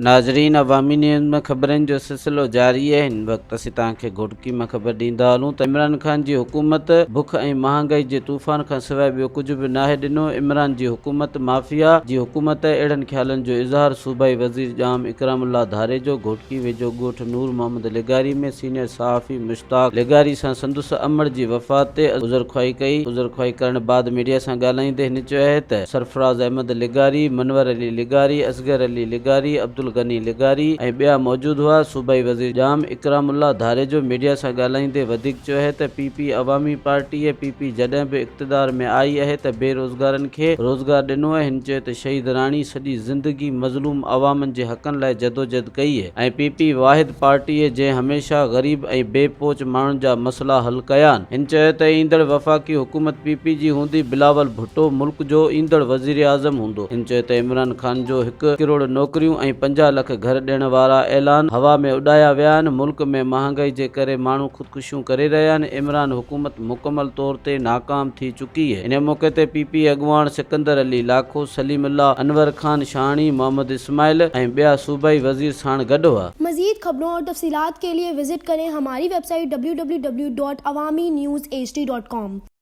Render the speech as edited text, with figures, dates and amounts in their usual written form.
ناظرين عوامي نيوز ۾ خبرن جو سلسلو جاري آهي هن وقت اسين توهان کي گهوٽڪي مان خبر ڏيندا هلون ته عمران خان جي حڪومت بک ۽ مهانگائي جي طوفان کان سواء ٻيو ڪجهه به ناهي ڏنو عمران جي حڪومت مافيا جي حڪومت آهي اهڙن خيالن جو اظهار صوبائي وزير ڄام اڪرام الله ڌاريجو گهوٽڪي ويجهو ڳوٺ نور محمد لغاري ۾ سينيئر صحافي مشتاق لغاري سان سندس امڙ جي وفات تي عذرخواهي ڪئي. عذرخواهي ڪرڻ بعد ميڊيا سان ڳالهائيندي هن چيو آهي ته سرفراز احمد لغاري، منور علي لغاري، اصغر علي لغاري، عبدالغني لغاري ۽ ٻيا موجود هئا. صوبائي وزير ڄام اڪرام الله ڌاريجو ميڊيا سان ڳالهائيندي وڌيڪ چيو آهي ته P P Awami party ۽ P P جڏهن به اقتدار ۾ آئي اهي ته بي روزگارن کي روزگار ڏنو آهي. هن چيو ته شهيد راڻي سڄي زندگي مظلوم عوامن جي حقن لاء جدوجهد ڪئي ۽ پي پي واحد پارٽي جنهن هميشه غريب ۽ بي پهچ ماڻهن جا مسئلا حل ڪيا آهن. هن چيو ته ايندڙ وفاقي حڪومت پي پي جي هوندي، بلاول ڀٽو ملڪ جو ايندڙ وزيراعظم هوندو. هن چيو ته عمران خان جو هڪ ڪروڙ نوڪريون ۽ 50 لک گهر ڏيڻ وارا اعلان هوا ۾ اڏايا ويا آهن، ملڪ ۾ مهانگائي جي ڪري ماڻهو خودڪشيون ڪري رهيا آهن، عمران حڪومت مڪمل طور تي ناڪام ٿي چڪي اهي. ان موقعي تي پي پي اڳواڻ سڪندر علي لاکو، سليم الله، انور خان شاهاڻي، محمد اسماعيل ۽ ٻيا صوبائي وزير ساڻ گڏ هئا. مزيد خبرون اور تفصيلات ڪي ليي وزٽ ڪرين هماري web site www.awamiNewsHD.com.